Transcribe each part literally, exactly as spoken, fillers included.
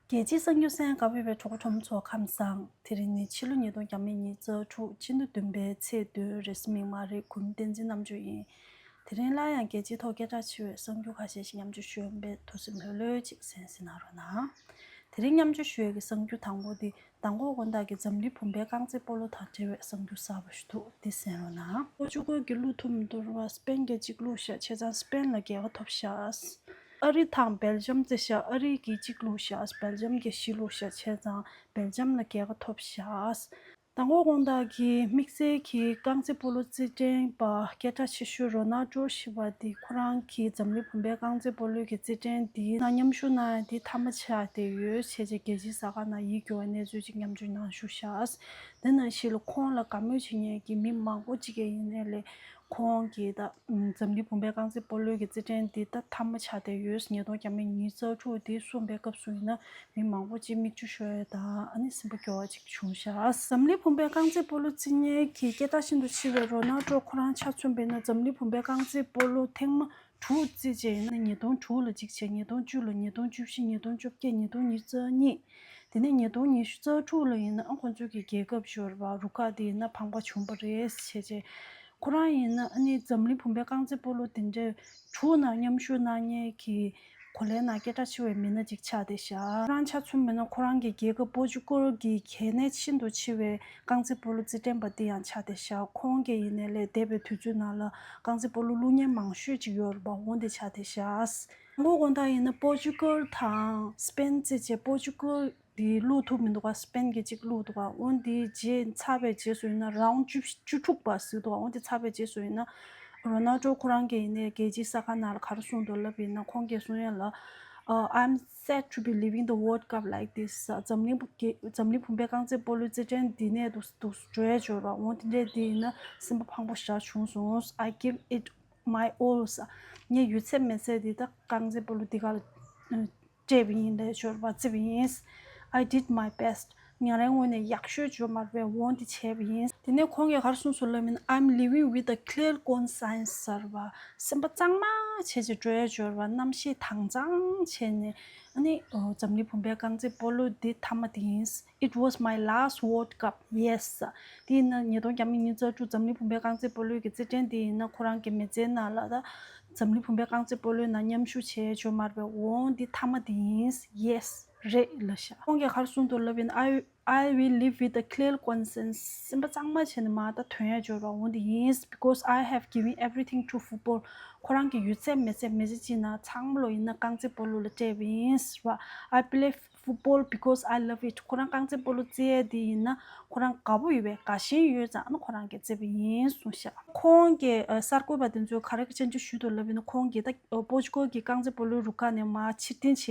རྒྱལ་སྤྱིའི་གསར་འགྱུར་གསན་གནང་བའི་གྲོགས་པོ་ཁྲོམ་ཚོ་ཁམས་བཟང་། དེ་རིང་ནི་ཕྱི་ལོ་ཉིས་སྟོང་ཉི་ཤུ་རྩ་དྲུག་ཕྱི་ཟླ་བདུན་པའི་ཚེས་བདུན་རེས་གཟའ་མིག་དམར་རེད། གུས་མོ་བསྟན་འཛིན་རྣམ་དཔྱོད་ཡིན། དེ་རིང་སླར་ཡང་རྒྱལ་སྤྱིའི་ཐོག་སྐད་གྲགས་ཆེ་བའི་གསར་འགྱུར་ཁ་ཤས་ཤིག་མཉམ་སྤྱོད་ཞུ་ཡོང་པས། ཐུགས་སེམས་ལྷོད་ལྷོད་ཅིག་གསན་གཟིགས་གནང་རོགས་གནང་། དེ་རིང་མཉམ་སྤྱོད་ཞུ་ཡས་ཀྱི་གསར་འགྱུར་དང་པོ་དེ། མདང་དགོང་དགོང་དག་གི་འཛམ་གླིང་བུམ་པའི་རྐང་རྩེད་སྤོ་ལོ་དང་འབྲེལ་བའི་གསར་འགྱུར་གསར་པ་ཞིག་འདུག་འདི་གསན་རོགས་གནང་། པོར་ཅུ་གལ་གྱིས་བླུག་ཐུབ་མི་འདུག་རེད་པ། སྤེན་གྱིས་གཅིག་བླུགས་ཤག་བྱས་ཙང་སྤེན་ལ་རྒྱལ་ཁ་ཐོབ་ཤག་ཨ་རི་དང་སྦེལ་ཇམ་རྩེས་ཤག་ཨ་རི་གིས་གཅིག་བླུགས་ཤག་སྦེལ་ཇམ་གྱིས་བཞི་བླུགས་ཤག་བྱས་ཙང་སྦེལ་ཇམ་ལ་རྒྱལ་ཁ་ཐོབ་ཤག་མདང་དགོང་དགོང་དག་གི་དམིགས་བསལ་གྱི་རྐང་རྩེད་སྤོ་ལོ་རྩེད་འགྲན་པ་སྐད་གྲགས་ཆེ་ཤོས་རོ་ནལ་ཌོ་ཞེས་པ་འདི་ཁོ་རང་གིས་འཛམ་གླིང་བུམ་པའི་རྐང་རྩེད་སྤོ་ལོའི་གི་རྩེད་འགྲན་འདིའི་ནང་མཉམ་ཞུགས་གནང་ཡ་འདི་མཐའ་མ་ཆགས་བསྡད་ཡོད་བྱས་བྱས་རྒྱལ་སྤྱིའི་གསར་ཁང་ནང་ཡིད་སྐྱོ་བའི་གནས་ཚུལ་ཅིག་མཉམ་སྤྱོད་གནང་བཞུགས་ཤག་འདི་ནང་བཞིན་ལ་ཁོང་ལ་དགའ་མོས་བྱེད་མཁན་གྱི་མི་མང་པོ་ཅིག་གིས་ཡིན་ནའི་ལས། ཁོང་གིས་ད་འཛམ་གླིང་བུམ་པའི་རྐང་རྩེད་སྤོ་ལོའི་གི་རྩེད་འགྲན་འདི་ད་མཐའ་མ་ཆགས་བསྡད་ཡོད། ཉིས་སྟོང་ཉི་ཤུ་རྩ་དྲུག་འདི་གསུངས་པའི་སྐབས་སུ་ཡིན་ན་མི་མང་པོ་ཅིག་མིག་ཆུ་ཤོར་ཡ་དང་ཨ་ནི་སེམས་པ་སྐྱོ་བ་ཅིག་བྱུང་ཤག་འཛམ་གླིང་བུམ་པའི་རྐང་རྩེད་སྤོ་ལོ་རྩེད་མཁན་གྱི་སྐད་གྲགས་ཤིན་ཏུ་ཆེ་བའི་རོ་ནལ་ཌོ་ཁོ་རང་ཆ་མཚོན་པ་ཡིན་ན་འཛམ་གླིང་བུམ་པའི་རྐང་རྩེད་སྤོ་ལོ་ཐེངས་མ་དྲུག་རྩེད་བྱས་ཡིན་ན། ཉིས་སྟོང་དྲུག་ལ་གཅིག་བྱས། ཉིས་སྟོང་བཅུ་ལ། ཉིས་སྟོང་བཅུ་བཞི། ཉིས་སྟོང་བཅོ་བརྒྱད། ཉིས་སྟོང་ཉི་ཤུ་རྩ་གཉིས། དེ་ནས་ཉིས་སྟོང་ཉི་ཤུ་རྩ་དྲུག་ལ་ཡིན་ན་ཨ་ཁོང་ཚོའི་གི་རྒྱལ་ཁབ་ཞོར་བ་རུ་ཁག་དེ་ཡིན་ན་ཕངས་པ་བྱུང་བ་རེད་བྱས་བྱས། ཁོ་རང་ཡིན་ན་ཨ་ནི་འཛམ་གླིང་བུམ་པའི་རྐང་རྩེད་སྤོ་ལོ་དེ་འདྲའི་དྲུག་ནང་མཉམ་ཞུགས་གནང་མཁན་གྱི་གོ་ལའི་ནང་སྐད་གྲགས་ཆེ་བའི་མི་སྣ་ཅིག་ཆགས་བསྡད་ཤག་ཁོ་རང་ཆ་མཚོན་པ་ཡིན་ན་ཁོ་རང་གི་རྒྱལ་ཁབ་པོར་ཅུ་གལ་གྱི་གལ་གནད་ཤིན་ཏུ་ཆེ་བའི་རྐང་རྩེད་སྤོ་ལོ་རྩེད་འགྲན་པ་དེ་ཡང་ཆགས་བསྡད་ཤག་ཁོང་གིས་ཡིན་ནའི་ལས་འདས་པའི་དུས་ཚོད་ནང་ལ་རྐང་རྩེད་སྤོ་ལོ་བླུག་མཁན་མང་ཤོས་ཅིག་ཡོད་རེད་པ། འོ་འདི་ཆགས་བསྡད་ཤག་དང་པོ་དགོང་དག་ཡིན་ན་པོར་ཅུ་གལ་དང་སྤེན་རྩེད་བྱས། པོར་ཅུ་གལ་འདི་བླུག་ཐུབ་མི་འདུག་ག་སྤེན་གྱིས་གཅིག་བླུག་འདུག་ག་འོ་འདི་རྗེས་ཚར་བའི་རྗེས་སུ་ཡིན་ན་རའུན་ཌི་བཅུ་བཅུ་དྲུག་པ་ཟེར་འདུག་ག་འོ་འདི་ཚར་བའི་རྗེས་སུ་ཡིན་ན་རོ་ནལ་ཌོ་ཁོ་རང་གིས་ཡིན་ནའི་རྒྱལ་སྤྱིའི་གསར་ཁང་ནང་ལ་ག་རེ་གསུངས་འདུག་ལབ་ཡིན་ན། ཁོང་གིས་གསུང་ཡ་ལ། Uh, I'm sad to be leaving the World Cup like this. འཛམ་གླིང་བུ་འཛམ་གླིང་བུམ་པའི་རྐང་རྩེད་སྤོ་ལོའི་རྩེད་འགྲན་འདི་ནས་འདུག་འདུག་འགྲོ་ཡ་འབྱོར་བ་འོ་འདི་འདྲས་འདི་ཡིན་ན་སེམས་པ་ཕངས་པོ་ཞེ་དྲག་བྱུང་སོང་། I give it my all. ངས་ཡོད་ཚད་མེད་ཚད་འདི་ད་རྐང་རྩེད་སྤོ་ལོ་འདི་ག་ལ་སྤྲད་པ་ཡིན་ལས་འབྱོར་བ་རྩེ་བ་ཡིན། I did my best. ང་རའི་ངོས་ནས་ཡག་ཤོས་བྱུང་མ་རེད་པས། འོ་འདི་བྱས་པ་ཡིན། དེ་ནས་ཁོང་གིས་ག་རེ་གསུངས་སོང་ལབ་ཡིན་ན། I'm leaving with a clear conscience ཟེར་བ། སེམས་པ་གཙང་མ་བྱས་བྱས་འགྲོ་ཡ་འབྱོར་བ། རྣམ་ཤེས་དྭངས་གཙང་བྱས་ནས་ཨ་ནི་འཛམ་གླིང་བུམ་པའི་རྐང་རྩེད་སྤོ་ལོ་འདི་མཐའ་མ་དེ་ཡིན། It was my last World Cup, yes. དེ་ཡིན་ན་ཉིས་སྟོང་ཉི་ཤུ་རྩ་དྲུག་འཛམ་གླིང་བུམ་པའི་རྐང་རྩེད་སྤོ་ལོའི་གི་རྩེད་འགྲན་དེ་ཡིན་ན་ཁོ་རང་གི་མི་ཚེའི་ནང་ལ་ད་འཛམ་གླིང་བུམ་པའི་རྐང་རྩེད་སྤོ་ལོའི་ནང་མཉམ་ཞུགས་བྱས་བྱུང་མ་རེད་པས། འོང་འདི་མཐའ་མ་དེ་ཡིན། Yes རེད་ལབ་ཤག་ཁོང་གིས་ག་རེ་གསུངས་འདུག་ལབ་ཡིན་ན། I I will leave with a clear conscience. སེམས་པ་གཙང་མ་བྱས་ནས་མར་ད་ཐོན་ཡ་འབྱོར་བ་འོང་འདི་ཡིན། Because I have given everything to football. ཁོ་རང་གི་ཡོད་ཚད་མེད་ཚད་མི་ཚེ་གཅིག་ནང་ཚང་མ་ལོ་ཡིན་ན་རྐང་རྩེད་སྤོ་ལོ་ལ་སྤྲད་པ་ཡིན་ཟེར་བ། I play football because I love it. ཁོ་རང་རྐང་རྩེད་སྤོ་ལོ་རྩེ་ཡས་དེ་ཡིན་ན་ཁོ་རང་དགའ་པོ་ཡོད་པས། དགའ་ཞེན་ཡོད་ཙང་ཨ་ནི་ཁོ་རང་གིས་རྩེ་བ་ཡིན་གསུངས་ཤག་ཁོང་གིས་ཨ་གསར་འགོད་པ་དེ་ཚོས་ག་རེ་བཅར་འདྲི་ཞུས་འདུག་ལབ་ཡིན་ན། ཁོང་གིས་ད་ཨ་པོར་ཅུ་གལ་གྱི་རྐང་རྩེད་སྤོ་ལོའི་རུ་ཁག་ནས་མར་ཕྱིར་འཐེན་བྱས་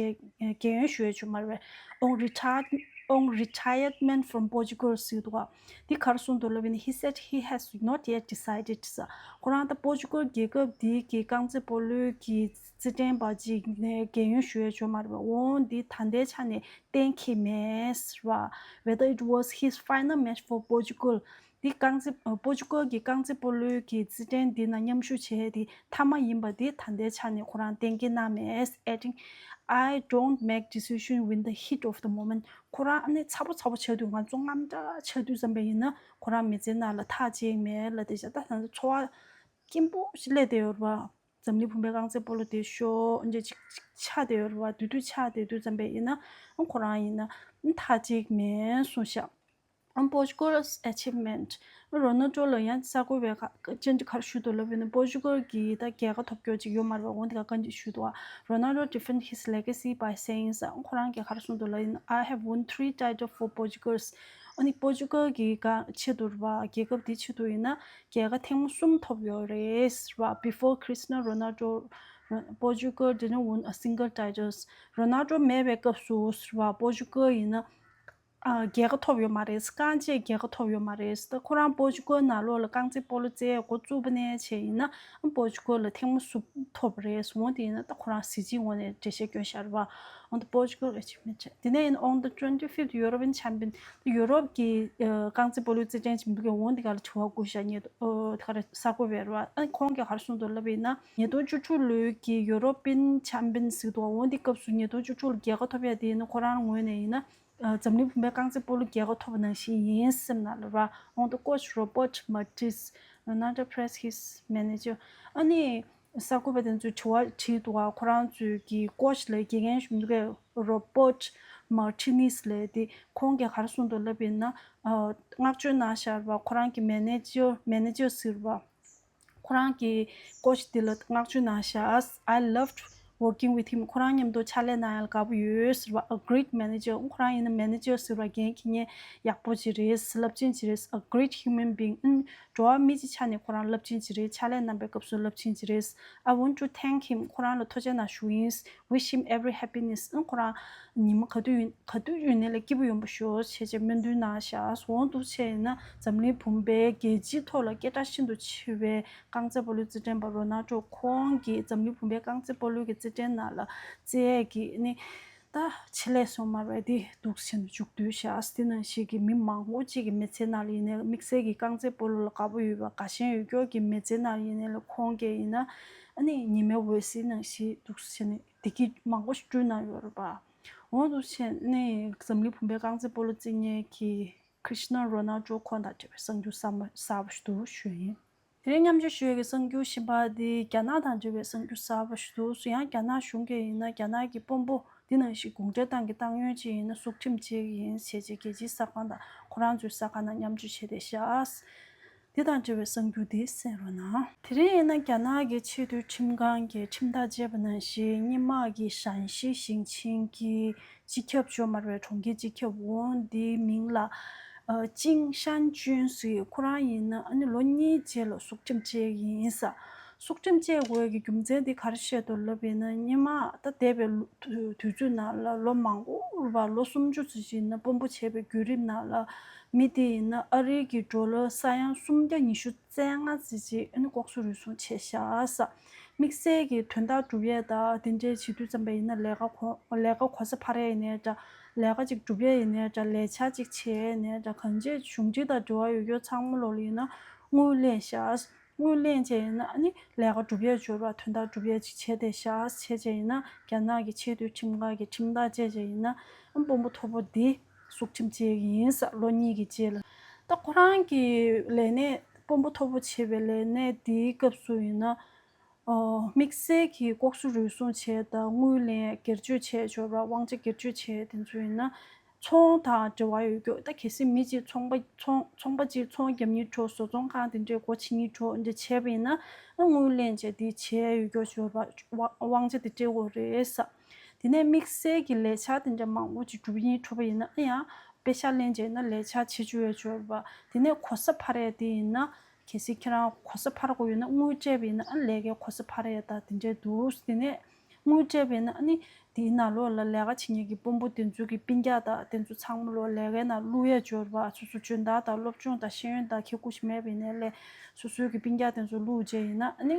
རྒན་ཡོལ་ཞུ་ཡས་བྱུང་མ་རེད་པས། On retire- on retirement from Portugal ཟེར་འདུག་ག་འདི་ག་རེ་གསུངས་འདུག་ལབ་ཡིན་ན། He said he has not yet decided ཟེར། ཁོ་རང་ད་པོར་ཅུ་གལ་རྒྱལ་ཁབ་འདི་གི་རྐང་རྩེད་སྤོ་ལོའི་གི་རྩེད་འགྲན་པ་ཅིག་ནས་རྒན་ཡོལ་ཞུ་ཡས་བྱུང་མ་རེད་པས། འོང་འདི་ད་ལྟའི་ཆ་ནས་གཏན་འཁེལ་མེད་ཟེར་བ། Whether it was his final match for Portugal. འདི་རྐང་རྩེད་ཨ་པོར་ཅུ་གལ་གྱི་རྐང་རྩེད་སྤོ་ལོའི་གི་རྩེད་འགྲན་འདི་ནང་མཉམ་ཞུགས་བྱས་ཏེ་མཐའ་མ་ཡིན་པ་འདི་ད་ལྟའི་ཆ་ནས་ཁོ་རང་གཏན་འཁེལ་གནང་མེད། Adding, I don't make decision with the heat of the moment. ཁོ་རང་ཨ་ནི་ཚ་པོ་ཚ་པོ་ཆགས་དུས། ང་ཚོ་དངངས་སྐྲག་ཆགས་དུས་ཙམ་པ་ཡིན་ན་ཁོ་རང་མི་ཚེའི་ནང་ལ་ཐག་བཅད་མེད་ལབ་བསྡད་ཤག་ད་ད་ཚོར་བ་སྐྱེན་པོ་ཞིག་སླེབས་བསྡད་ཡོད་རེད་པ། འཛམ་གླིང་བུམ་པའི་རྐང་རྩེད་སྤོ་ལོ་དེ་ཤོག་འདྲ་ཅིག་ཅིག་ཆགས་བསྡད་ཡོད་རེད་པ། དེ་དུས་ཆགས་བསྡད་དུས་ཙམ་པ་ཡིན་ན་ཁོ་རང་ཡིན་ན་ཐག་བཅད་མེད་གསུངས་ཤག་ཨ་Portugal's achievement. རོ་ནལ་ཌོ་ལ་ཡང་གསར་འགོད་པས་ཁ་བཅར་འདྲི་ག་རེ་ཞུས་འདུག་ལབ་ཡིན་ན། པོར་ཅུ་གལ་གྱིས་ད་རྒྱལ་ཁ་ཐོབ་རྒྱུ་ཅིག་ཡོད་མ་རེད་པ། འོ་འདི་ག་བཀའ་འདྲི་ཞུས་འདུག་པ། Ronaldo defend his legacy by saying, ཁོ་རང་གིས་ག་རེ་གསུངས་འདུག་ལབ་ཡིན་ན། I have won three title for Portugal. ཨ་ནི་པོར་ཅུ་གལ་གྱི་ག་ཆེད་དུ་རེད་པ། རྒྱལ་ཁབ་འདི་ཆེད་དུ་ཡིན་ན་རྒྱལ་ཁ་ཐེངས་མ་གསུམ་ཐོབ་ཡོད་རེད་ཟེར་བ། Before Cristiano Ronaldo, Portugal didn't win a single title. རོ་ནལ་ཌོ་མེད་པའི་སྐབས་སུ་ཟེར་བ། པོར་ཅུ་གལ་ཡིན་ན་ཨ་རྒྱལ་ཁ་ཐོབ་ཡོད་མ་རེད། རྐང་རྗེས་རྒྱལ་ཁ་ཐོབ་ཡོད་མ་རེད། ད་ཁོ་རང་པོར་ཅུ་གལ་ནང་ལོགས་ལ་རྐང་རྩེད་སྤོ་ལོ་རྩེ་འགོ་བཙུགས་པ་ནས་བྱས་ཡིན་ན་པོར་ཅུ་གལ་ལ་ཐེངས་མ་གསུམ་ཐོབ་རེད། འོ་དེ་ཡིན་ན་ད་ཁོ་རང་གཟི་བརྗིད་ངོས་ནས་འགྲེལ་བཤད་སྐྱོན་ཤར་བ། on the Portugal achievement check. དེ་ནས་on the twenty-fifth European champion. ཡུ་རོབ་ཀྱི་ཨ་རྐང་རྩེད་སྤོ་ལོའི་རྩེད་འགྲན་ཆེན་པོ་འདུག་གས། འོ་འདི་ག་ལ་དྲི་བ་བཀོད་ཤག་ཉེ་དུ་ཨ་དེ་ག་རེ་གསར་འགོད་པས་རེད་བ། ཨ་ཁོང་གིས་ག་རེ་གསུངས་འདུག་ལབ་པ་ཡིན་ན། ཉིས་སྟོང་བཅུ་དྲུག་ལོའི་གི་European champion ཟེར་འདུག་འོ་འདི་སྐབས་སུ་ཉིས་སྟོང་བཅུ་དྲུག་ལ་རྒྱལ་ཁ་ཐོབ་ཡ་དེ་ཡིན་ན་ཁོ་རང་ངོས་ནས་ཡིན་ན། ཨ་འཛམ་གླིང་བུམ་པའི་རྐང་རྩེད་སྤོ་ལོ་རྒྱལ་ཁ་ཐོབ་པ་ནང་བཞིན་ཡིན་བསམ་ན་ལབ་ར། On the coach Robert Martis, Ronaldo press his manager. ཨ་ནི་གསར་འགོད་པ་དེ་ཚོས་དྲི་བ་དྲིས་འདུག་ག་ཁོ་རང་ཚོའི་གི་coach ལ་དགེ་རྒན་གཞོན་ནུ་གས་Robert Martinez ལབ་དེ་ཁོང་གིས་ག་རེ་གསུངས་འདུག་ལབ་པ་ཡིན་ན། ཨ་བསྔགས་བརྗོད་གནང་ཤག་ར་བ། ཁོ་རང་གི་manager manager ཟེར་བ། ཁོ་རང་གི་coach འདི་ལ་བསྔགས་བརྗོད་གནང་ཤག I loved working with him. ཁོ་རང་མཉམ་དུ་ཕྱག་ལས་གནང་ཡ་ལ་དགའ་པོ་ཡོད་ཟེར་བ། A great manager. ཁོ་རང་ཡིན་ན་manager ཟེར་བ་འགན་འཁྱེར་མཁན་ཡག་པོ་ཅིག་རེད། རླབས་ཆེན་ཅིག་རེད། A great human being. ཨང་འགྲོ་བ་མི་གཅིག་ཆ་ནས་ཁོ་རང་རླབས་ཆེན་ཅིག་རེད། ཕྱག་ལས་གནང་པའི་སྐབས་སུ་རླབས་ཆེན་ཅིག་རེད། I want to thank him. ཁོ་རང་ལ་ཐུགས་རྗེ་གནང་ཞུ་ཡིན། Wish him every happiness. ཨང་ཁོ་རང་ཉི་མ་ག་དུས་ཡིན་ག་དུས་ཡོད་ནའི་ལ་སྐྱིད་པོ་ཡོང་བ་ཤོག་བྱས་བྱས་སྨོན་འདུན་གནང་ཤག་འོ་འདུག་བྱས་ཡིན་ན་འཛམ་གླིང་བུམ་པའི་རྒྱལ་སྤྱིའི་ཐོག་ལ་སྐད་གྲགས་ཤིན་ཏུ་ཆེ་བའི་རྐང་རྩེད་སྤོ་ལོའི་རྩེད་འགྲན་པ་རོ་ནལ་ཌོ་ཁོང་གིས་འཛམ་གླིང་བུམ་པའི་རྐང་རྩེད་སྤོ་ལོའི་གི་རྩེད་འགྲན་ནང་ལ་རྩེད་ཡས་ཀྱི་ནི་ད་ཆེད་ལས་སོང་མ་རེད། དེ་འདུག་བྱས་ནས་མཇུག་བསྡུས་ཤག་དེ་ནང་བཞིན་གྱི་མི་མང་པོ་ཅིག་གི་མི་ཚེ་ནང་ལ་ཡིན་ནའི་དམིགས་བསལ་གྱི་རྐང་རྩེད་སྤོ་ལོ་ལ་དགའ་པོ་ཡོད་པ་དགའ་ཞེན་ཡོད་མཁན་གྱི་མི་ཚེ་ནང་ལ་ཡིན་ནའི་ལ་ཁོང་གིས་ཡིན་ན་ཨ་ནི་ཉི་མའི་འོད་ཟེར་ནང་བཞིན་འདུག་བྱས་ནས་བདེ་སྐྱིད་མང་པོ་ཞིག་བསྐྲུན་གནང་ཡོད་རེད་པ། འོ་འདུག་བྱས་ནས་འཛམ་གླིང་བུམ་པའི་རྐང་རྩེད་སྤོ་ལོ་རྩེད་མཁན་གྱི་ཁྲི་སི་ཊི་ནོ་རོ་ནལ་ཌོ་ཁོང་དང་འབྲེལ་བའི་གསར་འགྱུར་གསར་མ་གསར་པ་ཞིག་འདུག་ཞུ་ཡིན། དེ་རིང་མཉམ་སྤྱོད་ཞུ་ཡས་ཀྱི་གསར་འགྱུར་གཞན་པ་དེ་རྒྱ་ནག་དང་འབྲེལ་བའི་གསར་འགྱུར་གསར་པ་ཞིག་འདུག་ཡང་རྒྱ་ནག་གཞུང་གིས་ཡིན་ན་རྒྱ་ནག་གི་དཔོན་པོ་འདི་ནང་བཞིན་གུང་ཁྲན་ཏང་གི་ཏང་ཡོན་ཅིག་ཡིན་ན་སྲོག་ཁྲིམས་བཅད་ཀྱི་ཡིན་ཞེས་བྱས་རྒྱལ་སྤྱིའི་གསར་ཁང་དང་ཁོ་རང་ཚོའི་གསར་ཁང་ནང་མཉམ་སྤྱོད་བྱས་བསྡད་ཤག་དེ་དང་འབྲེལ་བའི་གསར་འགྱུར་དེ་གསན་རོགས་གནང་། དེ་རིང་ཡིན་ན་རྒྱ་ནག་གི་ཆེས་མཐོའི་ཁྲིམས་ཁང་གིས་ཁྲིམས་ཐག་བཅད་པ་ནང་བཞིན་སྔོན་མ་གི་ཧྲན་ཞི་ཞིང་ཆེན་གྱི་སྤྱི་ཁྱབ་ཇོ་མར་བའི་གྲོང་ཁྱེར་སྤྱི་ཁྱབ་འོང་དེའི་མིང་ལ་ཨ་ཅིང་ཤན་ཅུན་ཟེར། ཁོ་རང་ཡིན་ན་ཨ་ནི་ལོ་གཉིས་རྗེས་ལ་སྲོག་ཁྲིམས་བཅད་ཡིན་ས། སྲོག་ཁྲིམས་བཅད་དགོས་ཀྱི་རྒྱུ་མཚན་དེ་ག་རེ་བཤད་འདུག་ལབ་ཡིན་ན་སྔོན་མ་ད་འདས་པའི་ལོ་དུས་ཚོད་ནང་ལ་ལོ་མང་པོ་རུ་བ་ལོ་སུམ་ཅུ་ཙམ་ཞིག་ཡིན་ན་དཔོན་པོ་བྱས་པའི་བརྒྱུད་རིམ་ནང་ལ་མི་དེ་ཡིན་ན་ཨ་རིའི་གི་ཌོ་ལར་ས་ཡ་སུམ་བརྒྱ་ཉི་ཤུ་རྩ་ལྔ་ཙམ་ཅིག་ཨ་ནི་ལྐོག་གསོད་རུལ་སུངས་བྱས་ཤག་ས། དམིགས་བསལ་གྱི་དོན་དག་སྒྲུབ་ཡས་དང་དེ་འདྲའི་བྱེད་དུས་ཙམ་པ་ཡིན་ན་ལས་ཀ་གོ་ལས་ཀ་གོ་ས་འཕར་ཡས་ཡིན་ནའི་འདྲ། ལས་ཀ་ཅིག་སྒྲུབ་ཡས་ཡིན་ནའི་འདྲ། ལས་འཆར་ཅིག་བྱས་ཡས་ཡིན་ནའི་འདྲ། གང་ཅི་གཞུང་འབྲེལ་དང་འབྲེལ་བ་ཡོད་རྒྱུ་ཚང་མ་ལོག་ལ་ཡིན་ན་དངུལ་ལེན་ཤག་དངུལ་ལེན་བྱས་ཡིན་ན་ཨ་ནི་ལས་ཀ་སྒྲུབ་ཡས་འབྱོར་བ་དོན་དག་སྒྲུབ་ཡས་ཅིག་བྱས་བསྡད་ཤག་བྱས་བྱས་ཡིན་ན་རྒྱ་ནག་གི་ཆེས་མཐོའི་ཁྲིམས་ཁང་གི་ཁྲིམས་ཐག་བཅད་བྱས་ཡིན་ན་ཨ་དཔོན་པོ་མཐོ་པོ་འདི་སྲོག་ཁྲིམས་བཅད་ཀྱི་ཡིན་ས། ལོ་གཉིས་ཀྱི་རྗེས་ལ་ད་ཁོ་རང་གི་ལས་གནས་དཔོན་པོ་མཐོ་པོ་བྱས་པའི་ལས་གནས་འདིའི་སྐབས་སུ་ཡིན་ན། ཨོ། དམིགས་བསལ་གྱི་ལྐོག་གསོད་རུལ་སུངས་བྱས་དང་དངུལ་ལེན་སྒེར་གཅོད་བྱས་ཆོག་ར་དབང་ཆ་སྒེར་གཅོད་བྱས་དེ་ཚོ་ཡིན་ན་ཚོང་དང་འབྲེལ་བ་ཡོད་རྒྱུ། ད་གལ་སྲིད་མི་གཅིག་ཚོང་པ་ཚོང་ཚོང་པ་གཅིག་ཚོང་བརྒྱབ་སྙིང་བྲོ་བཟོ་ཚོང་ཁང་དེ་འདྲས་སྒོ་ཕྱེ་སྙིང་བྲོ་འདྲ་བྱས་པ་ཡིན་ན་དངུལ་ལེན་བྱས་དེ་བྱས་ཡོད་རྒྱུ་ཆོག་ར་དབང་ཆ་དེ་སྤྲད་དགོས་རེད་ས། དེ་ནས་དམིགས་བསལ་གྱི་ལས་འཆར་དེ་འདྲ་མང་པོ་ཅིག་སྒྲུབ་སྙིང་བྲོ་བ་ཡིན་ན་ཡང་པེ་ཤག་ལེན་བྱས་ན་ལས་འཆར་བྱེད་བཅུག་ཡོད་ཆོག་ར་དེ་ནས་གོ་ས་འཕར་ཡས་དེ་ཡིན་ན། གལ་སྲིད་ཁྱེད་རང་གོ་ས་འཕར་དགོས་ཡོད་ན་དངུལ་སྤྲད་པ་ཡིན་ན་ཨ་ལས་ཀའི་གོ་ས་འཕར་ཡས་དང་དེ་འདྲས་འདུག་དེ་ནས་དངུལ་སྤྲད་པ་ཡིན་ན་ཨ་ནི་དེའི་ནང་ལོགས་ལ་ལས་ཀ་བྱེད་མཁན་གྱི་དཔོན་པོ་དེ་ཚོ་གི་སྤུན་ཀྱག་དང་དེ་ཚོ་ཚང་མ་ལོག་ལས་ཀའི་ནང་བླུག་ཡས་འབྱོར་བ་སོ་སོ་འཇོན་ཐང་དང་སློབ་སྦྱོང་དང་ཤེས་ཡོན་དང་ཁེ་ཁུ་ཞིག་མེད་པ་ཡིན་ནའི་ལས་སོ་སོའི་གི་སྤུན་ཀྱག་དེ་ཚོ་བླུག་བྱས་ཡིན་ན་ཨ་ནི་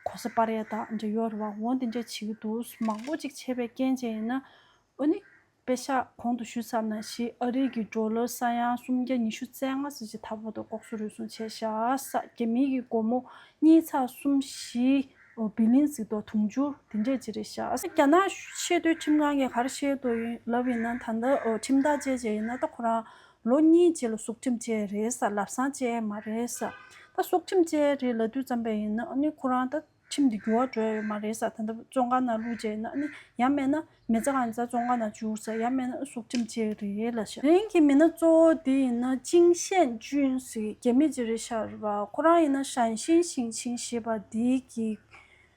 གོ་ས་སྤར་ཡས་དང་འདྲ་ཡོད་རེད་བ། འོ་དེ་འདྲས་བྱེད་ཀྱི་འདུག་མང་པོ་ཅིག་བྱས་པའི་རྐྱེན་བྱས་ཡིན་ན་ཨ་ནི། པེ་ཤག་གོང་དུ་ཞུས་ཚར་ནང་བཞིན་ཨ་རི་གི་ཌོ་ལར་ས་ཡ་སུམ་བརྒྱ་ཉི་ཤུ་རྩ་ལྔ་ཙམ་ཞིག་ད་བར་དུ་ལྐོག་གསོད་རུལ་སུངས་བྱས་ཤག་ས། རྒྱ་མིའི་གི་སྒོར་མོ་གཉིས་ཚེག་གསུམ་བཞི་བི་ལིན་ཟིག་དང་དུང་ཕྱུར་དེ་འདྲས་ཅིག་རེད་ཤག་ས། རྒྱ་ནག་ཆེས་མཐོའི་ཁྲིམས་ཁང་གིས་ག་རེ་བཤད་འདུག་ཡིན་ལབ་ཡིན་ན་ད་ལྟ་ཁྲིམས་ཐག་བཅད་བྱས་ཡིན་ན་ད་ཁོ་རང་ལོ་གཉིས་རྗེས་ལ་སྲོག་ཁྲིམས་བཅད་རེད་ས། ལམ་སང་བཅད་མ་རེད་ས། ད་སྲོག་ཁྲིམས་བཅད་རེད་ལབ་དུས་ཙམ་པ་ཡིན་ན་ཨ་ནི་ཁོ་རང་ད། ཁྲིམས་འདི་འགྱུར་བ་འགྲོ་ཡ་ཡོད་མ་རེད་ས། ད་ལྟ་བཙོན་ཁང་ནང་བླུགས་བྱས་ན་ཨ་ནི་ཡང་མེད་ན་མི་ཚེ་གང་ཚ་བཙོན་ཁང་ནང་བཅུག་ས། ཡང་མེད་ན་སྲོག་ཁྲིམས་བཅད་རེད་ལབ་ཤག་དེ་རིང་གི་མི་སྣ་གཙོ་བོ་དེ་ཡིན་ན་ཅིང་ཤན་ཅུན་ཟེར་རྒྱ་མི་ཅིག་རེད་ཤག་རེད་པ། ཁོ་རང་ཡིན་ན་ཧྲན་ཤིན་ཞིང་ཆིན་ཞེས་པ་དེའི་གི་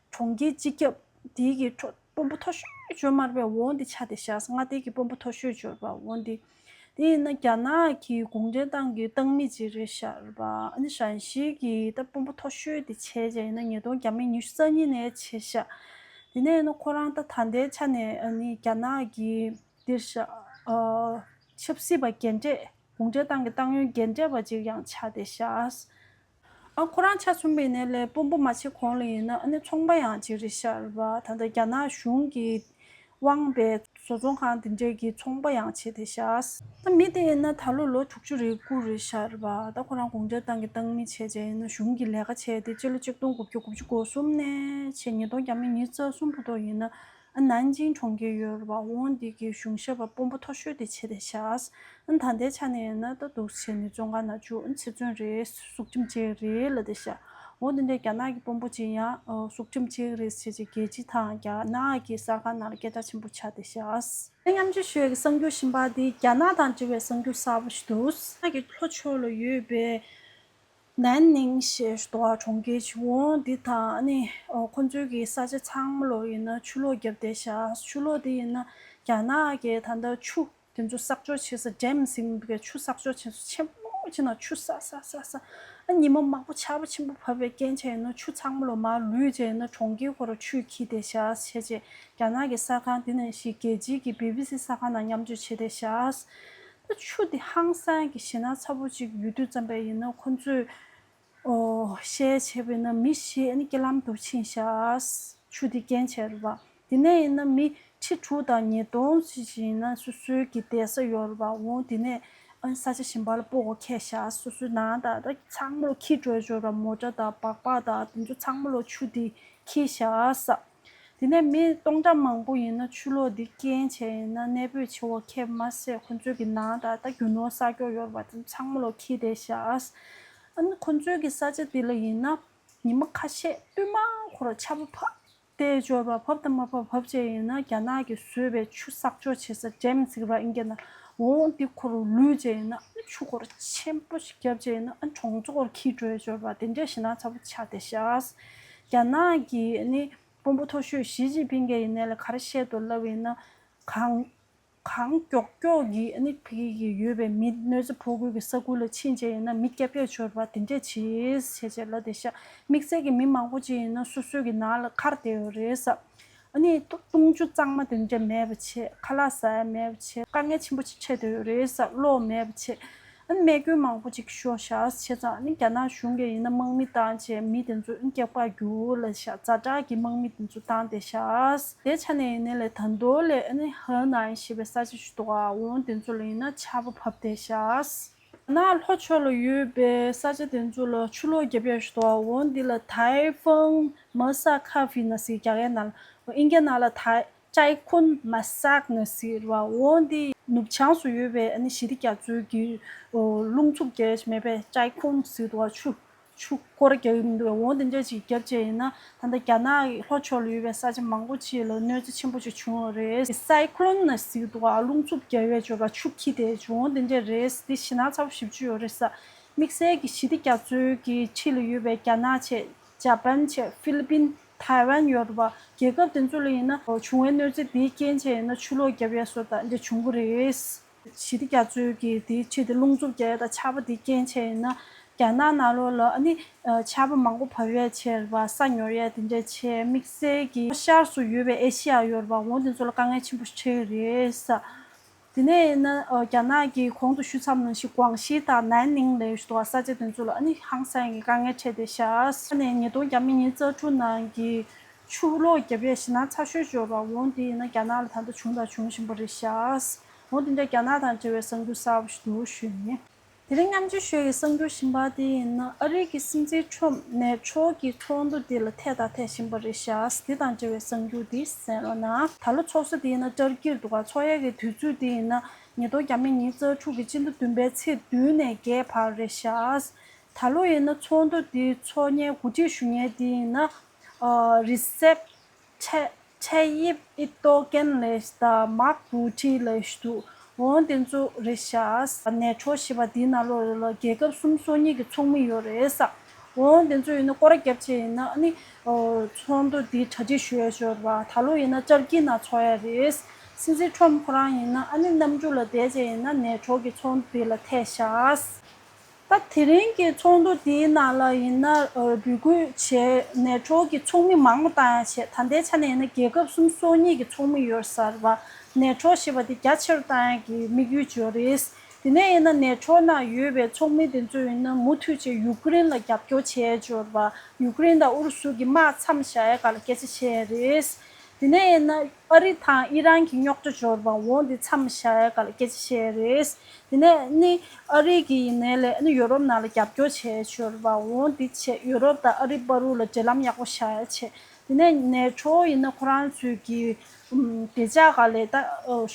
གྲོང་ཁྱེར་སྤྱི་ཁྱབ་དེའི་གི་ཁྲོ་དཔོན་པོ་མཐོ་ཤོས་བརྗོད་མ་རེད་པས། འོང་འདི་ཆ་དེ་ཤག་མངའ་སྡེ་གི་དཔོན་པོ་མཐོ་ཤོས་བརྗོད་པ་འོང་འདི། དེ་ཡིན་ན་རྒྱ་ནག་གི་གུང་ཁྲན་ཏང་གི་ཏང་མི་ཅིག་རེད་ཤག་རེད་པ། ཨ་ནི་ཧྲན་ཞི་གི་ད་དཔོན་པོ་མཐོ་ཤོས་དེ་བྱས་བྱས་ཡིན་ན་ཉིས་སྟོང་བརྒྱ་མེད་ཉི་ཤུ་རྩ་གཉིས་ནས་བྱས་ཤག་དེ་ནས་ཡིན་ན་ཁོ་རང་ད་ད་ལྟའི་ཆ་ནས་ཨ་ནི་རྒྱ་ནག་གི་འདིར་ཤག་ཨ་ཆབ་སྲིད་པ་རྒན་གྲས་གུང་ཁྲན་ཏང་གི་ཏང་ཡོན་རྒན་གྲས་པ་ཅིག་ཡང་ཆགས་བསྡད་ཤག་ཨ་ཁོ་རང་ཆ་མཚོན་པ་ཡིན་ནའི་ལས་དཔོན་པོ་མ་བྱེད་གོང་ལ་ཡིན་ན་ཨ་ནི་ཚོང་པ་ཡང་ཅིག་རེད་ཤག་རེད་པ། ད་ལྟ་རྒྱ་ནག་གཞུང་གི་དབང་པའི་ བཟོ་ཚོང་ཁང་དེ་འདྲས་ཀྱི་ཚོང་པ་ཡང་བྱས་ཏེ་བཞག་ད་མི་དེ་ཡིན་ན་ད་ལོ་ལོ་དྲུག་ཅུ་རེ་དགུ་རེད་ཤག་རེད་པ། ད་ཁོ་རང་གུང་ཁྲན་ཏང་གི་ཏང་མི་བྱས་བྱས་ཡིན་ན་གཞུང་གི་ལས་ཀ་བྱས་ཏེ་སྤྱི་ལོ་ཆིག་སྟོང་དགུ་བརྒྱ་དགུ་བཅུ་གོ་གསུམ་ནས་བྱས་ཉིས་སྟོང་ཉི་ཤུ་རྩ་གསུམ་བར་དུ་ཡིན་ན་ཨ་ནན་ཅིང་གྲོང་ཁྱེར་ཡོད་རེད་པ། འོ་འདི་གི་གཞུང་ཞབས་པ་དཔོན་པོ་མཐོ་ཤོས་དེ་བྱས་ཏེ་བཞག་ཨ་ད་ལྟའི་ཆ་ནས་ཡིན་ན་ད་འདུག་བྱས་ནས་བཙོན་ཁང་ནང་བཅུག་ཨ་ཚེ་བཙོན་རེད། སྲོག་ཁྲིམས་བཅད་རེད་ལབ་བསྡད་ཤག་འོ་འདི་འདྲའི་རྒྱ་ནག་གི་དཔོན་པོ་ཅིག་ཡང་ཨ་སྲོག་ཁྲིམས་བཅད་རེད་ཟེར་བྱས་རྒྱལ་སྤྱི་དང་རྒྱ་ནག་གི་གསར་ཁང་ནང་ལ་སྐད་ཆ་ཆེན་པོ་ཆགས་བསྡད་ཤག་ཨ་མཉམ་སྤྱོད་ཞུ་ཡས་ཀྱི་གསར་འགྱུར་གཞན་པ་འདི་རྒྱ་ནག་དང་འབྲེལ་བའི་གསར་འགྱུར་གསར་པ་ཞིག་འདུག་ཨ་ནི་ལྷོ་ཕྱོགས་ལ་ཡོད་པའི་ནན་ནིང་ཞེས་འདུག་གྲོང་ཁྱེར་ཞིག་འོ་འདི་དང་ཨ་ནི་ཨོ་ཁོ་ཚོའི་གི་ས་ཆ་ཚང་མ་ལོ་ཡིན་ན་ཆུ་ལོག་བརྒྱབ་བསྡད་ཤག་ཆུ་ལོག་འདི་ཡིན་ན་རྒྱ་ནག་གི་ད་ལྟ་ཆུ་དེ་ཚོ་གསག་འཇོག་བྱེད་ས་ཌེམ་ཟེར་གི་འདུག་གས། ཆུ་གསག་འཇོག་བྱེད་ས་ཆེན་པོ་ཅིག་ནང་ཆུ་ས་ས་ས་ས་ཨ་ཉི་མ་མང་པོ་ཆར་པ་ཆེན་པོ་བབས་པའི་རྐྱེན་བྱས་ཡིན་ན་ཆུ་ཚང་མ་ལོ་མར་ལུད་བྱས་ཡིན་ན་གྲོང་ཁྱེར་ཁོ་ར་ཆུས་འཁྱིལ་བསྡད་ཤག་བྱས་བྱས་རྒྱ་ནག་གི་གསར་ཁང་འདི་ནང་བཞིན་རྒྱལ་སྤྱིའི་གི་བི་བི་སི་གསར་ཁང་ནང་མཉམ་སྤྱོད་བྱས་བསྡད་ཤག་ད་ཆུ་འདི་ཧང་སང་གི་ཞེད་སྣང་ཚ་པོ་ཅིག་ཡོད་དུས་ཙམ་པས་ཡིན་ན་ཁོ་ཚོས་ཨོ་བཤད་བྱས་པས་ན་མི་བཞི་ཨ་ནི་རྐྱེན་ལམ་དུ་ཕྱིན་ཤག་ཆུ་འདི་རྐྱེན་བྱས་རེད་པ། དེ་ནས་ཡིན་ན་མི་ཁྲི་དྲུག་དང་ཉིས་སྟོང་ཞིག་ཡིན་ན་སོ་སོའི་གི་བསྡད་ས་ཡོད་རེད་པ། འོ་དེ་ནས་ཨ་ནི་ས་ཆ་གཞན་པ་ལ་སྤོ་གོ་ཁེལ་ཤག་སོ་སོའི་ནང་དང་ད་ཚང་མ་ལོ་འཁྱིལ་འགྲོ་ཡ་ཅོ་ར་མོ་ཊ་དང་སྦག་སྦག་དང་དེ་ཚོ་ཚང་མ་ལོ་ཆུ་དེ་འཁྱིལ་ཤག་ས། དེ་ནས་མི་སྟོང་ཕྲག་མང་པོ་ཡིན་ན་ཆུ་ལོག་འདི་རྐྱེན་བྱས་ཡིན་ན་གནས་སྤོས་བྱེད་འོ་ཁེལ་མ་ཟད་ཁོ་ཚོའི་གི་ནང་དང་ད་རྒྱུ་ནོར་གསོག་རྒྱུ་ཡོད་རེད་པ། དེ་ཚང་མ་ལོ་འཁྱིལ་བསྡད་ཤག་ཨ་ནི་ཁོ་ཚོའི་གི་ས་ཆ་འདི་ལ་ཡིན་ན་ཉི་མ་ཁ་ཤས་སྟོད་མ་ཁོ་ར་ཆར་པ་ཕབ་བསྡད་ཡོད་རེད་པ། བབས་དང་མ་བབས་བབས་བྱས་ཡིན་ན་རྒྱ་ནག་གིས་བཟོས་པའི་ཆུ་གསོག་འཇོག་བྱེད་ས་ཌེམ་ཟེར་བ་ཨིན་སྐད་ནང་འོ་འདི་ཁོ་ར་ལུད་བྱས་ཡིན་ན་ཨ་ནི་ཆུ་ཁོ་ར་ཆེན་པོ་ཞིག་བརྒྱབ་བྱས་ཡིན་ན་ཨ་ནི་གྲོང་ཚོ་ཁོ་ར་འཁྱིལ་འགྲོ་ཡ་ཅོ་རེད་པ། དེ་འདྲའི་ཞེད་སྣང་ཚ་པོ་ཆགས་བསྡད་ཤག་རྒྱ་ནག་གི་ཨ་ནི་དཔོན་པོ་མཐོ་ཤོས་ཞི་ཅིན་ཕིང་གིས་ཡིན་ནའི་ལ་ག་རེ་བཤད་འདུག་ལབ་ཡིན་ན་གང་གང་མགྱོགས་མགྱོགས་ཀྱིས་ཨ་ནི་ཕ་གི་གི་ཡོད་པའི་མི་གནོད་འཚེ་ཕོག་ཁུལ་གྱི་ས་ཁུལ་ལ་ཕྱིན་བྱས་ཡིན་ན་མི་སྐྱོབ་ཡ་ཅོ་རེད་པ། དེ་འདྲས་བྱེད་བྱས་བྱས་ལབ་བསྡད་ཤག་དམིགས་བསལ་གྱི་མི་མང་པོ་ཅིག་ཡིན་ན་སོ་སོའི་གི་ནང་ལ་འཁར་བསྡད་ཡོད་རེད་ས། ཨ་ནི་ལྟུང་ལྟུང་ཆུ་གཙང་མ་དེ་འདྲས་མེད་པ་བྱས། ཁ་ལག་ཟ་ཡ་མེད་པ་བྱས། དཀའ་ངལ་ཆེན་པོ་ཅིག་འཕྲད་བསྡད་ཡོད་རེད་ས། གློག་མེད་པ་བྱས། ཨ་ནི་རྨས་སྐྱོན་མང་པོ་ཅིག་ཤོར་ཤག་བྱས་ཙང་ཨ་ནི་རྒྱ་ནག་གཞུང་གིས་ཡིན་ན་དམག་མི་བཏང་བྱས་མི་དེ་ཚོ་ཨ་ནི་སྐྱོབ་པར་རྒྱུགས་ལབ་ཤག་ཛ་དྲག་གི་དམག་མི་དེ་ཚོ་བཏང་བསྡད་ཤག་དེ་ཆ་ནས་ཡིན་ནའི་ལས་ད་དུང་ལས་ཨ་ནི་ཧེ་ནན་ཞེས་པའི་ས་ཆ་ཞིག་འདུག་ག་འོ་དེ་ཚོ་ལ་ཡིན་ན་ཆར་པ་བབས་བསྡད་ཤག་ནག་ལྷོ་ཕྱོགས་ལ་ཡོད་པའི་ས་ཆ་དེ་ཚོ་ལ་ཆུ་ལོག་བརྒྱབ་ཡ་ཞིག་འདུག་ག་འོ་འདི་ལ་ཏའེ་ཧྥུང་མ་ས་ཁ་ཧྥི་ན་ཟེར། རྒྱ་སྐད་ནང་ལ་ཨིན་སྐད་ནང་ལ་ཏའེ་ཅའི་ཁུན་མ་སག་ན་ཟེར་བ། འོ་འདི་ནུབ་བྱང་སུ་ཡོད་པའི་ཨ་ནི་ཞི་བདེ་རྒྱ་མཚོའི་གི་རླུང་འཚུབ་རྒྱག་ཡ་ཞིག་མེད་པས། ཅའི་ཁུན་ཟེར་འདུག་ག་ཆུ་ཆུ་སྐོར་རྒྱག་གི་མི་འདུག་འོ་དེ་འདྲ་ཅིག་བརྒྱབ་བྱས་ཡིན་ན་ད་ལྟ་རྒྱ་ནག་གི་ལྷོ་ཕྱོགས་ལ་ཡོད་པའི་ས་ཆ་མང་པོ་ཅིག་ལ་གནོད་འཚེ་ཆེན་པོ་ཅིག་བྱུང་བ་རེད། སའི་ཁོ་ལོན་ན་ཟེར་འདུག་ག་རླུང་འཚུབ་རྒྱག་ཡས་ཅོ་ར་ཆུ་འཁྱིལ་བསྡད་བྱུང་འོ་དེ་འདྲ་རེད། དེ་ཞེད་སྣང་ཚ་པོ་ཞེ་པོ་ཅིག་ཡོད་རེད་ས། དམིགས་བསལ་གྱི་ཞི་བདེ་རྒྱ་མཚོའི་གི་འཁྲིས་ལ་ཡོད་པའི་རྒྱ་ནག་བྱས། ཇ་པན་བྱས། ཧྥི་ལི་པིན། ཐའེ་ཝན་ཡོད་རེད་པ། རྒྱལ་ཁབ་དེ་ཚོ་ལ་ཡིན་ན་བྱུང་བའི་གནོད་འཚེ་དེའི་རྐྱེན་བྱས་ཡིན་ན་ཆུ་ལོག་བརྒྱབ་ཡས་བཟོ་ད་འདི་བྱུང་གི་རེད། ཞི་བདེ་རྒྱ་མཚོའི་གི་དེའི་འཁྲིས་དེ་རླུང་འཚུབ་རྒྱག་ཡས་དང་ཆར་པ་དེའི་རྐྱེན་བྱས་ཡིན་ན་རྒྱ་ནག་ནང་ལོགས་ལ་ཨ་ནི་ཆར་པ་མང་པོ་བབས་ཡས་བྱས་རེད་པ། ས་ཉོར་ཡས་དེ་འདྲས་བྱས། དམིགས་བསལ་གྱི་ཤར་སུ་ཡོད་པའི་ཨེ་ཤི་ཡ་ཡོད་རེད་པ། འོ་དེ་ཚོ་ལ་དཀའ་ངལ་ཆེན་པོ་ཞིག་འཕྲད་ཀྱི་རེད་ས། དེ་ནས་ཡིན་ན་ཨ་རྒྱ་ནག་གིས་གོང་དུ་ཞུས་ཚར་བ་ནང་བཞིན་ཀོང་ཞི་དང་ནན་ནིང་ལབ་ཡས་ཞིག་འདུག་ག་ས་ཆ་དེ་ཚོ་ལ་ཨ་ནི་ཧང་སང་གི་དཀའ་ངལ་འཕྲད་བསྡད་ཤག་ས་ནས་ཉིས་སྟོང་ཉི་ཤུ་རྩ་དྲུག་ནང་གི་ཆུ་ལོག་བརྒྱབ་ཡས་ཞེད་སྣང་ཚ་ཤོས་ཅོ་ར་འོ་འདི་ཡིན་ན་རྒྱ་ནག་ལ་ད་ལྟ་བྱུང་དང་འབྱུང་བཞིན་པ་རེད་ཤག་འོ་འདི་འདྲ་རྒྱ་ནག་དང་འབྲེལ་བའི་གསར་འགྱུར་གསར་པ་ཞིག་འདུག་ཞུས་ནས། དེ་རིང་མཉམ་སྤྱོད་ཞུ་ཡས་ཀྱི་གསར་འགྱུར་གཞན་པ་དེ་ཡིན་ན་ཨ་རིའི་གི་སྲིད་འཛིན་ཁྲོམ་ནེ་ཊོ་གི་ཚོགས་འདུ་དེ་ལ་ཐད་དང་ཐད་བཞིན་པ་རེད་ཤག་དེ་དང་འབྲེལ་བའི་གསར་འགྱུར་དེ་གསན་རོགས་གནང་། ད་ལོ་ཚོགས་ས་དེ་ཡིན་ན་ཏར་ཀིར་འདུག་ག་ཚོགས་ཡས་ཀྱི་དུས་ཚོད་དེ་ཡིན་ན་ཉིས་སྟོང་ཉི་ཤུ་རྩ་དྲུག་གི་སྤྱི་ཟླ་བདུན་པའི་ཚེས་བདུན་ནས་བརྒྱད་བར་རེད་ཤག་ད་ལོ་ཡིན་ན་ཚོགས་འདུ་དེ་ཚོགས་མཁན་གོ་སྒྲིག་ཞུ་མཁན་དེ་ཡིན་ན་ཨ་རི་སེབ་ཁྲེ་ཁྲེ་ཡིབ་ཨི་ཏོ་ཀེན་ལབ་ཡས་དང་མཱག་རུ་ཊི་ལབ་ཡས་འདུག་འོ་དེ་ཚོ་རེད་ཤག་ནེ་ཊོ་ཞེས་པ་དེའི་ནང་ལོགས་ལ་རྒྱལ་ཁབ་གསུམ་སོ་གཉིས་ཀྱི་ཚོགས་མི་ཡོད་རེད་ས། འོ་དེ་ཚོ་ཡིན་ན་སྐོར་ར་བརྒྱབ་བྱས་ཡིན་ན་ཨ་ནི་ཨོ་ཚོགས་འདུ་དེ་གྲ་སྒྲིག་ཞུ་ཡས་ཡོད་རེད་པ། ད་ལོ་ཡིན་ན་ཏར་ཀི་ནང་ཚོགས་ཡས་རེད། སྲིད་འཛིན་ཁྲོམ་ཁོ་རང་ཡིན་ན་ཨ་ནི་གནམ་གྲུ་ལ་བསྡད་བྱས་ཡིན་ན་ནེ་ཊོ་གི་ཚོགས་འདུ་དེ་ལ་ཐད་ཤག་ད་དེ་རིང་གི་ཚོགས་འདུ་འདིའི་ནང་ལ་ཡིན་ན་ཨ་འབོད་སྐུལ་བྱས་ནེ་ཊོ་གི་ཚོགས་མི་མང་པོ་བཏང་ཡ་བྱས། ད་ལྟའི་ཆ་ནས་ཡིན་ན་རྒྱལ་ཁབ་གསུམ་སོ་གཉིས་ཀྱི་ཚོགས་མི་ཡོད་ས་རེད་པ། ནེ་ཊོ་ཞེས་པ་དེ་རྒྱ་ཆེ་རུ་བཏང་ཡ་གི་དམིགས་ཡུལ་ཅིག་ཡོད་རེད། དེ་ནས་ཡིན་ན་ནེ་ཊོ་ནང་ཡོད་པའི་ཚོགས་མི་དེ་ཚོ་ཡིན་ན་མུ་མཐུད་བྱས་ཡུཀ་རེན་ལ་རྒྱབ་སྐྱོར་བྱས་ཡ་ཅིག་ཡོད་རེད་པ། ཡུཀ་རེན་དང་ཨུ་རུ་སུ་གི་དམག་མཚམས་བཞག་ཡ་སྒང་ལ་སྐད་ཆ་བཤད་ཡ་རེད། དེ་ནས་ཡིན་ན་ཨ་རི་དང་ཨི་རན་གྱི་རྙོག་དྲ་འབྱོར་བ་འོང་དེ་མཚམས་བཞག་ཡ་ག་ལ་སྐད་ཆ་བཤད་རེད། དེ་ནས་ནི་ཨ་རི་གི་ཡིན་ནའི་ལས་ནི་ཡོ་རོབ་ནང་ལ་རྒྱབ་སྐྱོར་བྱས་འབྱོར་བ་འོང་དེ་བྱས་ཡོ་རོབ་དང་ཨ་རི་བར་དུ་ལ་འབྲེལ་ལམ་ཡག་པོ་བཞག་ཡ་བྱས། དེ་ནས་ནེ་ཊོ་ཡིན་ན་ཁོ་རང་ཚོའི་གི་ཨུམ་བདེ་འཇགས་ག་ལས་ད་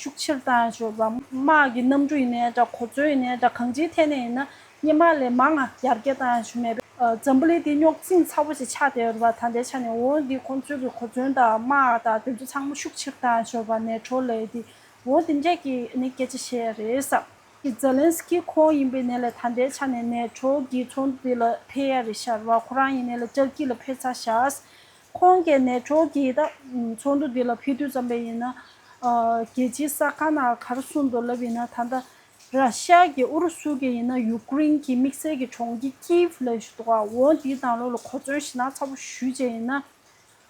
ཤུགས་ཆེར་བཏང་འབྱོར་བ་དམག་གི་གནམ་གྲུ་ཡིན་ནའི་འདྲ་གོ་མཚོན་ཡིན་ནའི་འདྲ་གང་ཅིའི་ཐད་ནས་ཡིན་ན། སྔོན་མ་ལས་མང་ང་ཡར་རྒྱས་བཏང་ཡ་ཞུ་མེད་པས། འཛམ་བུ་གླིང་འདི་རྙོག་འཛིང་ཚ་པོ་ཞིག་ཆགས་བསྡད་ཡོད་རེད་པ། ད་ལྟའི་ཆ་ནས་འོ་འདི་ཁོང་ཚོའི་གི་གོ་མཚོན་དང་དམག་དང་དེ་ཚོ་ཚང་མ་ཤུགས་ཆེར་བཏང་ཡ་ཞུ་བ་ནེ་ཊོ་ལས་འདི་འོ་དེ་འདྲས་ཀྱི་ནི་སྐད་ཆ་བཤད་ཡ་རེད་ས། ཛེ་ལན་སི་ཀི་ཁོང་ཡིན་པའི་ནས་ལས་ད་ལྟའི་ཆ་ནས་ནེ་ཊོ་གི་ཚོགས་འདུ་འདི་ལ་ཕེབས་ཡ་རེད་ཤག་རེད་པ། ཁོ་རང་ཡིན་ནའི་ལས་ཊར་ཀི་ལ་ཕེབས་ཚར་ཤག་ཁོང་གིས་ནེ་ཊོ་གི་ད་ཚོགས་འདུ་འདི་ལ་ཕེབས་དུས་ཙམ་པས་ཡིན་ན་རྒྱལ་སྤྱིའི་གསར་ཁང་ནང་ག་རེ་གསུངས་འདུག་ལབ་ཡིན་ན་ད་ལྟ། ར་ཤ་གིས་ཨུ་རུ་སུ་གིས་ཡིན་ན་ཡུ་ཀེ་རེན་གྱི་དམིགས་བསལ་གྱི་གྲོང་ཁྱེར་ཀིབ་ལ་ཞུ་དོག་འོ་འདིའི་ནང་ལོགས་ལ་གོ་མཚོན་ཞེ་དྲག་ཚ་པོ་ཞུས་བྱས་ཡིན་ན།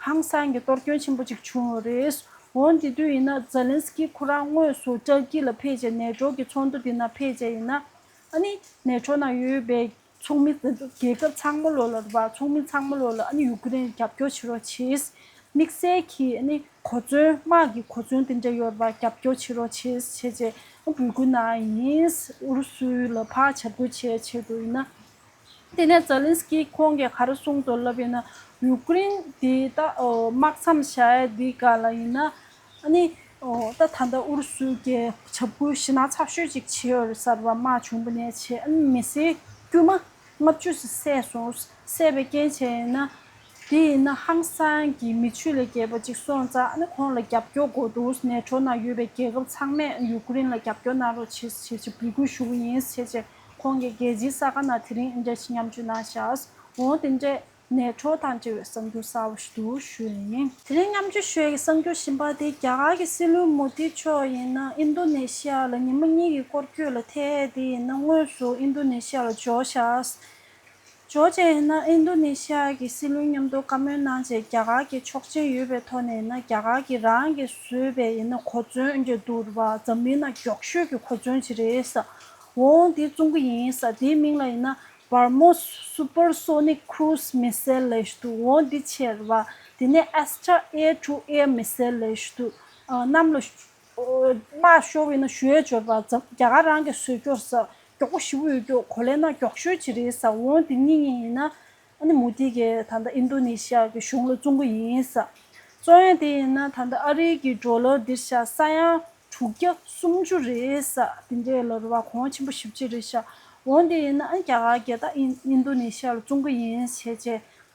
ཧང་སང་གི་གཏོར་སྐྱོན་ཆེན་པོ་ཅིག་བྱུང་ཡོད་རེད། འོ་འདི་དུས་ཡིན་ན་ཛེ་ལན་སི་ཀི་ཁོ་རང་དངོས་སུ་ཊར་ཀི་ལ་ཕེབས་བྱས་ནེ་ཊོ་གི་ཚོགས་འདུ་འདི་ནང་ཕེབས་བྱས་ཡིན་ན། ཨ་ནི་ནེ་ཊོ་ནང་ཡོད་པའི་ཚོགས་མི་དེ་ཚོ་རྒྱལ་ཁབ་ཚང་མ་ལོགས་ལ་རེད་པ། ཚོགས་མི་ཚང་མ་ལོགས་ལ་ཨ་ནི་ཡུ་ཀེ་རེན་རྒྱབ་སྐྱོར་བྱེད་རོགས་བྱེད། དམིགས་བསལ་གྱིས་ཨ་ནི་གོ་མཚོན་དམག་གི་གོ་མཚོན་དེ་འདྲ་ཡོད་རེད་པ། རྒྱབ་སྐྱོར་བྱེད་རོགས་བྱེད་བྱས་བྱས་འབོད་སྐུལ་གནང་ཡིན། ཨུ་རུ་སུ་ལ་ཕར་འཇབ་རྒོལ་བྱེད་ཆེད་དུ་ཡིན་ན། དེ་ནས་ཛེ་ལན་སི་ཀི་ཁོང་གིས་ག་རེ་གསུངས་འདུག་ལབ་ཡིན་ན་ཡུ་ཀེ་རེན་དེ་ད་དམག་མཚམས་བཞག་ཡ་འདི་ག་ལ་ཡིན་ན། ཨ་ནི། ཨོ། ད་ད་ལྟ་ཨུ་རུ་སུ་གིས་འཇབ་རྒོལ་ཞེ་དྲག་ཚ་ཤོས་ཅིག་བྱས་ཡོད་རེད་ཟེར་བ། དམག་བྱུང་བ་ནས་བྱས་ཨ་ནི་མི་སེར་དཀྱུས་མ་ལྔ་བཅུ་ཙམ་བསད་སོང་། བསད་པའི་རྐྱེན་བྱས་ཡིན་ན། དེ་ཡིན་ན་ཧང་སང་གི་མི་ཆོས་ལས་བརྒལ་བ་ཅིག་སོང་ཙང་ཨ་ནི་ཁོང་ལ་རྒྱབ་སྐྱོར་དགོས་འདུག་ནེ་ཊོ་ནང་ཡོད་པའི་རྒྱལ་ཁབ་ཚང་མས་ཡུ་ཀེ་རེན་ལ་རྒྱབ་སྐྱོར་གནང་རོགས་བྱེད་ཅེས་ཅིག་འབོད་སྐུལ་ཞུ་གི་ཡིན་ཟེར་བྱས་ཁོང་གིས་རྒྱལ་སྤྱིའི་གསར་ཁང་ནང་དེ་རིང་འདི་འདྲ་ཞིག་མཉམ་སྤྱོད་གནང་བཞག་འོ་དེ་འདྲས། ནེ་ཊོ་དང་འབྲེལ་བའི་གསར་འགྱུར་གསར་པ་ཞིག་འདུག་ཞུ་ཡ་ཡིན། དེ་རིང་མཉམ་སྤྱོད་ཞུ་ཡ་གི་གསར་འགྱུར་གཞན་པ་དེ་རྒྱ་གར་གྱི་སྲིད་བློན་མོ་དི་མཆོག་ཡིན་ན་ཨིན་རྡོ་ནེ་ཤི་ཡ་ལ་ཉི་མ་གཉིས་ཀྱི་སྐོར་སྐྱོད་ལ་ཐད་དེ་ཡིན་ན་དངོས་སུ་ཨིན་རྡོ་ནེ་ཤི་ཡ་ལ་འབྱོར་ཤག་འབྱོར་བྱས་ཡིན་ན་ཨིན་རྡོ་ནེ་ཤི་ཡ་གི་སྲིད་བློན་མཉམ་དུ་བཀའ་མོལ་གནང་བྱས་རྒྱ་གར་གྱི་ཆོག་མཆན་ཡོད་པའི་ཐོག་ནས་ཡིན་ན་རྒྱ་གར་གྱི་རང་གིས་བཟོས་པའི་ཡིན་ན་གོ་མཚོན་འདྲ་འདུག་རེད་པ། འཛམ་གླིང་ནང་མགྱོགས་ཤོས་ཀྱི་གོ་མཚོན་ཅིག་རེད་ས། འོང་དེ་བཙོང་གི་ཡིན་ས། དེའི་མིང་ལ་ཡིན་ན། Brahmos Supersonic Cruise Missile ལབ་ཞིག་འདུག་འོ་འདི་བྱས་རེད་པ། དེ་ནས་Astra Air to Air Missile ལབ་ཞིག་འདུག་ཨ། གནམ་ལ་ཤོ། ཨོ། དམག་ཤོར་བ་ཡིན་ན་ཞུ་ཡས་འབྱོར་པ་འཛམ། རྒྱ་གར་རང་གི་བཟོས་སྐྱོར་ས། མགྱོགས་པོ་ཞེ་པོ་ཡོད་རྒྱུ་གོ་ལའི་ནང་མགྱོགས་ཤོས་ཅིག་རེད་ས། འོ་འདི་གཉིས་གཉིས་ཡིན་ན། ཨ་ནི་མུ་དྷི་གིས་ད་ལྟ་ཨིན་རྡོ་ནེ་ཤི་ཡ་གི་གཞུང་ལ་བཙོང་གི་ཡིན་ས། བཙོང་ཡས་དེ་ཡིན་ན་ད་ལྟ་ཨ་རིའི་གི་ཌོ་ལར་འདིར་ཤག་ས་ཡ་དྲུག་བརྒྱ་སུམ་ཅུ་རེད་ས། དེ་འདྲས་ལ་རེད་པ། གོང་ཆེན་པོ་ཞེ་པོ་ཅིག་རེད་ཤག་འོ་དེ་ཡིན་ན་ཨ་རྒྱ་གར་གྱིས་ད་ཨིན་ཨིན་རྡོ་ནེ་ཤི་ཡ་ལ་བཙོང་གི་ཡིན་བྱས་བྱས་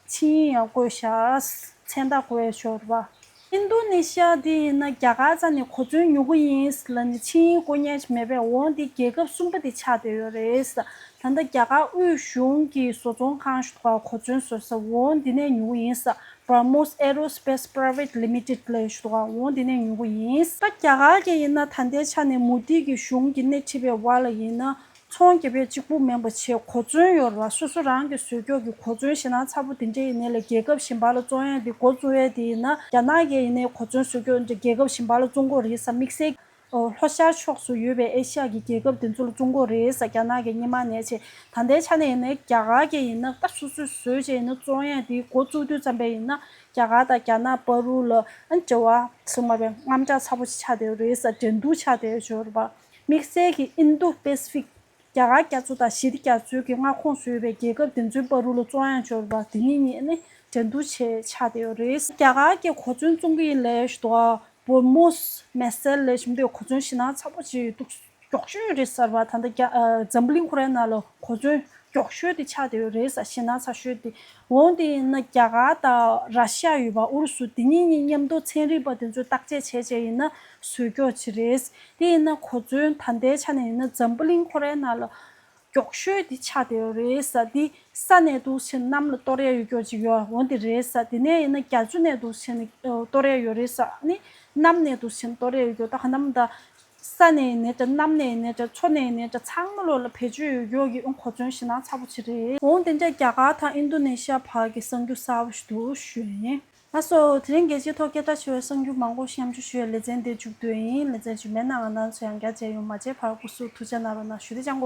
ཆིངས་ཡིག་ཡང་བཀོད་ཤག་མཚན་རྟགས་བཀོད་ཡས་ཤོག་རེད་པ། ཨིན་རྡོ་ནེ་ཤི་ཡ་འདི་ཡིན་ན་རྒྱ་གར་རྩ་ནས་གོ་མཚོན་ཉོ་གི་ཡིན་ལབ་ནས་ཆིངས་ཡིག་བཀོད་མཁན་ཞིག་མེད་པས། འོ་འདི་རྒྱལ་ཁབ་གསུམ་པ་དེ་ཆགས་བསྡད་ཡོད་རེད། ད་ལྟ་རྒྱ་གར་དབུས་གཞུང་གི་བཟོ་ཚོང་ཁང་ཞིག་འདུག་ག་གོ་མཚོན་བཟོ་ས། འོ་འདི་ནས་ཉོ་གི་ཡིན་ས། Brahmos Aerospace Private Limited ལབ་ཞིག་འདུག་ག་འོ་འདི་ནས་ཉོ་གི་ཡིན། ད་རྒྱ་གར་གྱི་ཡིན་ན་ད་ལྟའི་ཆ་ནས་མུ་དྷི་གི་གཞུང་གིས་སྣེ་ཁྲིད་པའི་བར་ལ་ཡིན་ན། ཚོང་རྒྱག་པ་གཅིག་པུ་མིན་པ་བྱས་གོ་མཚོན་ཡོད་རེད་པ། སོ་སོ་རང་གི་བཟོ་སྐྱོར་གྱི་གོ་མཚོན་ཞེ་དྲག་ཚ་པོ་དེ་འདྲས་ཡིན་ནའི་ལས་རྒྱལ་ཁབ་གཞན་པ་ལ་བཙོང་ཡས་དེ་འགོ་བཙུགས་ཡས་དེ་ཡིན་ན། རྒྱ་ནག་གིས་ཡིན་ནའི་གོ་མཚོན་བཟོ་སྐྱོར་འདི་རྒྱལ་ཁབ་གཞན་པ་ལ་བཙོང་གི་ཡོད་རེད་ས། དམིགས་བསལ་ལྷོ་ཤར་ཕྱོགས་སུ་ཡོད་པའི་ཨེ་ཤ་ཡ་གི་རྒྱལ་ཁབ་དེ་ཚོ་ལ་བཙོང་གི་ཡོད་རེད་ས། རྒྱ་ནག་གིས་སྔོན་མ་ནས་བྱས། ད་ལྟའི་ཆ་ནས་ཡིན་ནའི་རྒྱ་གར་གྱིས་ཡིན་ན་ད་སོ་སོས་བཟོས་བྱས་ཡིན་ན་བཙོང་ཡས་དེ་འགོ་བཙུགས་དུས་ཙམ་པ་ཡིན་ན་རྒྱ་གར་དང་རྒྱ་ནག་བར་དུ་ལ་ཨ་འབྲེལ་བ་སོང་མ་པའི་དངངས་སྐྲག་ཚ་པོ་ཞིག་ཆགས་བསྡད་ཡོད་རེད་ས། འགྲན་བསྡུར་ཆགས་བསྡད་ཡོད་རེད་པ། དམིགས་བསལ་གྱི་ཨིན་རྡུ་པེ་སི་ཕིག་རྒྱ་གར་རྒྱ་མཚོ་དང་ཞི་བདེ་རྒྱ་མཚོའི་གི་མངའ་ཁོངས་སུ་ཡོད་པའི་རྒྱལ་ཁབ་དེ་ཚོའི་བར་དུ་ལ་བཙོང་ཡས་འབྱོར་བ་དེ་གཉིས་གཉིས་ནི་འགྲན་བསྡུར་བྱས་ཆགས་བསྡད་ཡོད་རེད། རྒྱ་གར་གྱི་གོ་མཚོན་བཙོང་གི་ཡིན་ལབ་ཞུ་དོ། Brahmos Missile ལབ་ཞུ་དུས་གོ་མཚོན་ཞེ་དྲག་ཚ་པོ་ཅིག་འདུག་མགྱོགས་ཤོས་རེད་ཟེར་བ། ད་ལྟ་རྒྱ་ཨ་འཛམ་བུ་གླིང་ཁོ་རའི་ནང་ལ་གོ་མཚོན་མགྱོགས་ཤོས་དེ་ཆགས་བསྡད་ཡོད་རེད་ཟེར། ཞེ་དྲག་ཚ་ཤོས་དེ། འོང་དེ་ཡིན་ན་རྒྱ་གར་དང་ར་ཤི་ཡ་ཡོད་པ་ཨུ་རུ་སུ་དེ་གཉིས་གཉིས་མཉམ་དུ་ཚན་རིག་པ་དེ་ཚོས་བརྟག་དཔྱད་བྱས་བྱས་ཡིན་ན་བཟོས་སྐྱོར་བྱས་རེད། དེ་ཡིན་ན་གོ་མཚོན་ད་ལྟའི་ཆ་ནས་ཡིན་ན་འཛམ་བུ་གླིང་ཁོ་རའི་ནང་ལ་མགྱོགས་ཤོས་དེ་ཆགས་བསྡད་ཡོད་རེད་ཟེར། དེ་ས་ནས་འདུག་བྱས་ནས་གནམ་ལ་གཏོར་ཡ་ཡོད་སྐྱོར་ཅིག་ཡོད། འོ་དེ་རེད་ཟེར། དེ་ནས་ཡིན་ན་རྒྱ་མཚོ་ནས་འདུག་བྱས་ནས་གཏོར་ཡ་ཡོད་རེད་ཟེར། ཨ་ནི་གནམ་ནས་འདུག་བྱས་ནས་གཏོར་ཡ་ཡོད་སྐྱོར། ད་ག་ནམ་ད་ས་ནས་ཡིན་ནའི་འདྲ། གནམ་ནས་ཡིན་ནའི་འདྲ། མཚོ་ནས་ཡིན་ནའི་འདྲ། ཚང་མ་ལོགས་ལ་བེད་སྤྱོད་ཡོད་སྐྱོར་གྱི་གོ་མཚོན་ཞེ་དྲག་ཚ་པོ་ཅིག་རེད། འོ་དེ་འདྲ་རྒྱ་གར་དང་ཨིན་རྡོ་ནེ་ཤི་ཡ་བར་གྱི་གསར་འགྱུར་གསར་པ་ཞིག་འདུག་ཞུ་ཡ་ཡིན། ལགས་སོ། དེ་རིང་རྒྱལ་སྤྱིའི་ཐོག་སྐད་གྲགས་ཆེ་བའི་གསར་འགྱུར་མང་པོ་ཞིག་མཉམ་སྤྱོད་ཞུ་བའི་ལེ་ཚན་འདིར་མཇུག་བསྡུ་ཡིན། ལེ་ཚན་རྗེས་མའི་ནང་ང་རང་ཚོ་ཡང་བསྐྱར་མཇལ་ཡོང་། མ་མཇལ་བར་སྐུ་གཟུགས་ཐུགས་ཅག་གནང་རོགས་གནང་ཞུ། བདེ་ལེགས།